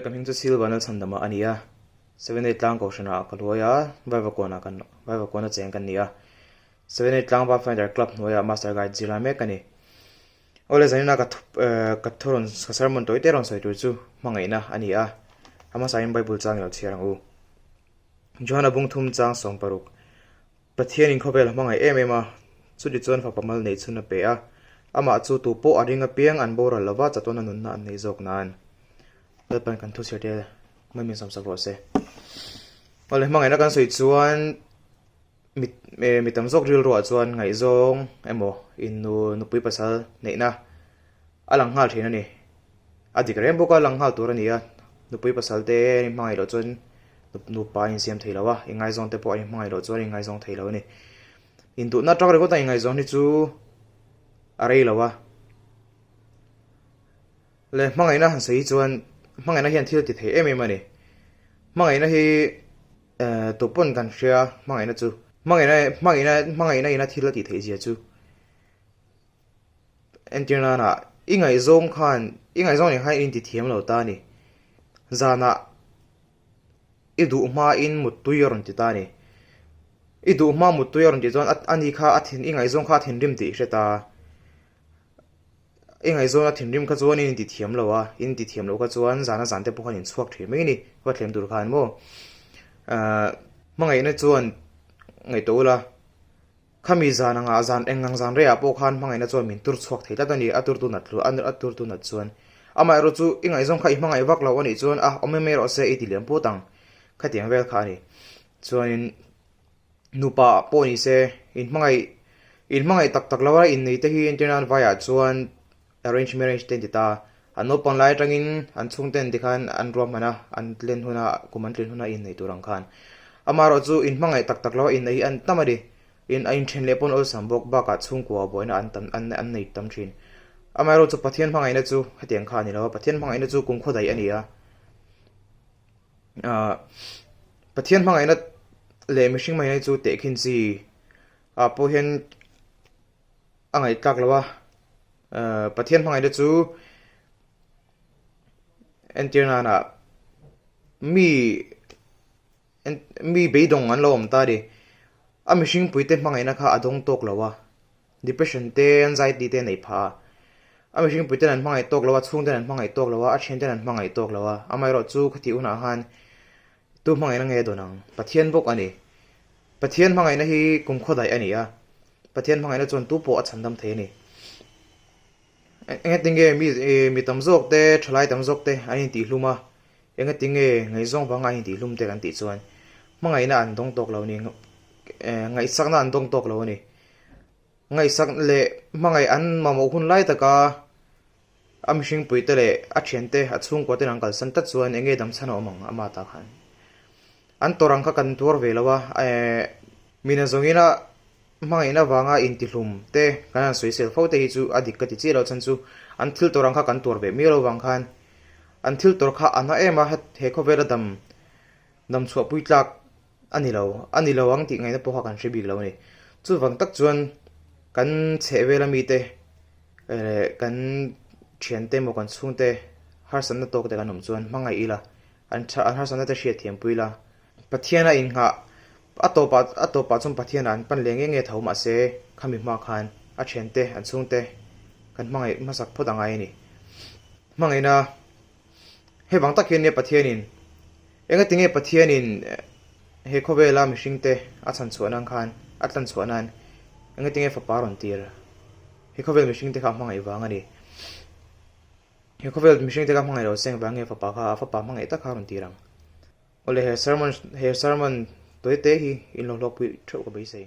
Awle ka hming chu Silva Nalchhandama a ni a, Seveney tlang kohhranah ka hluai a, Vaivakawnah kan Vaivakawn a cheng kan ni a. Seveney tlang Pathfinder Club hnuaiah Master Guide zirlai mek ka ni. Awle zanina ka ka thu rawn ka sermon tawi te rawn sawi tur chu hmangaihna a ni a, a hmasain Bible chang i lo chhiar ang u. Johana bung thum chang 60. Pathianin khawvel a hmangaih em em a, chutichuan fapa mal neih chhun a pe a, amah chu tu pawh a ring apiang an boral lova chatuana nunna an nei zawk nan. Lalpan kan thu chhiar te mai min sawmsak rawh se. Awle hmangaihna kan sawi chuan mi mi tam zawk rilruah chuan ngaihzawng emaw innu nupui pasal neihna a lang nghal thin a ni. A dik reng bawk a, lang nghal tur a ni a, nupui pasal te an inhmangaih loh chuan nupa an insiam thei lo a, ingaizawng te pawh an inhmangaih loh chuan an ingaizawng thei lo a ni. Induhna atang ringawt a ingaizawng hi chu a rei lo a. Le hmangaihna han sawi hi chuan hmangaihna hian thil ti thei em em a ni. Hmangaihna hi tupawn kan hria hmangaihna chu hmangaihna hmangaihna hmangaihna ina thil a tih theih zia chu. Entir nana i ngaihzawng khan i ngaihzawng nen khan i inti thiam lo ta a ni. Zanah i duh hmain muttui a rawn ti ta a ni. I duh hma muttui a rawn tih chuan a ni kha a thin i ngaihzawng kha a thinrim tih i hre ta. I ngaihzawn a thinrim kha chuan i inti thiam lo a, i inti thiam loh kha chuan zana zan te pawh khan inchhuak thin mai a ni. Va thlem tur khan maw. Ahh hmangaihna chuan ngaihtuah ula. Khami zan anga zan eng ang zan reiah pawh khan hmangaihna chuan min tur chhuak thei tlat a ni, a turtu nat tlu a turtu nat chuan. Amaherawh chu i ngaihzawng kha i hmangaih vak lo a nih chuan a awm em erawh se i ti liam put ang. Khatiang vel kha a ni. Chuanin nupa pawh ni se inhmangaih inhmangaih tak tak lo a innei te hi entirnan vaiah chuan Arrange marriage te an ti ta. An naupang lai atangin an chhungten tikhan an ruahman a, an len huna kum an tlin huna innei tur ang khan. Amaherawh chu inhmangaih tak tak lo a innei hi an tam a ni. In a inthen leh pawn awlsam bawk bakah chhungkua buaina an tam an an nei tam thin. Amaherawh chu Pathian hmangaihna chu hetiang kha a ni lo a, Pathian hmangaihna chu kumkhaw daih a ni a. Ahh Pathian hmangaihna leh mihring hmangaihna chu tehkhin chi ah pawh hian a ngaihtlak lo a. Pathian hmangaihna chu entir nana mi mi beidawng an lo awm ta a ni. A mihring puite hmangaihna kha a dawng tawk lo a, depression te anxiety te a neih phah a. A mihring puiten an hmangaih tawk lo a, chhungten an hmangaih tawk lo a, a thianten an hmangaih tawk lo a. Amaherawhchu khati hunah khan tu hmangaihna nge a dawn ang? Pathian bawk a ni. Pathian hmangaihna hi kumkhaw daih a ni a, Pathian hmangaihna chuan tu pawh a chhandam thei a ni. Engatinge mi mi tam zawk te, thalai tam zawk te an intihhlum a, engatinge ngaihzawng vanga an intihhlum te kan tih chuan hmangaihna an dawng tawk lo a ni, ngaihsakna an dawng tawk lo a ni. Ngaihsak leh hmangaih an mamawh hun lai taka A mihringpuite leh a thiante, a chhungkuaten an kalsan tlat chuan eng nge damchhan a awm ang ama ta khan. An tawrh ang kha kan tuar ve lo a, eh, mina zawngin a hmangaihna avanga intihlum te kan han sawisel fo te hi chu a dik ka ti chiah lo chhan chu an thil tawrh ang kha kan tuar ve miau lo vang khan an thil tawrh kha a na em a, he khawvela dam dam chhuahpui tlak a ni lo, a ni lo ang tih ngaihna pawh kha kan hre bik lo a ni. Chuvang tak chuan kan chhehvela mite leh kan thiante emaw kan chhungte harsatna tawk te kan awm chuan hmangaih ila, an tha an harsatna te hriat thiam pui ila, Pathian a innghah a tawpah a tawpah chuan Pathian ah an pan leh nge nge tho mahse khami hma khan a thiante an chhungte kan hmangaih hmasak phawt a ngai a ni. Hmangaihna Hei vang tak hian nia Pathianin engatinge Pathianin he khawvela mihringte a chhan chhuah nan khan a tlan chhuah nan engatinge fapa a rawn tir? He khawvel mihringte kha a hmangaih vang a ni. He khawvel mihringte kha a hmangaih lo seng vang nge fapa kha a fapa hmangaih tak kha a rawn tir ang. Awle he sermon he sermon tawite hi in lo hlawkpui theuh ka beisei.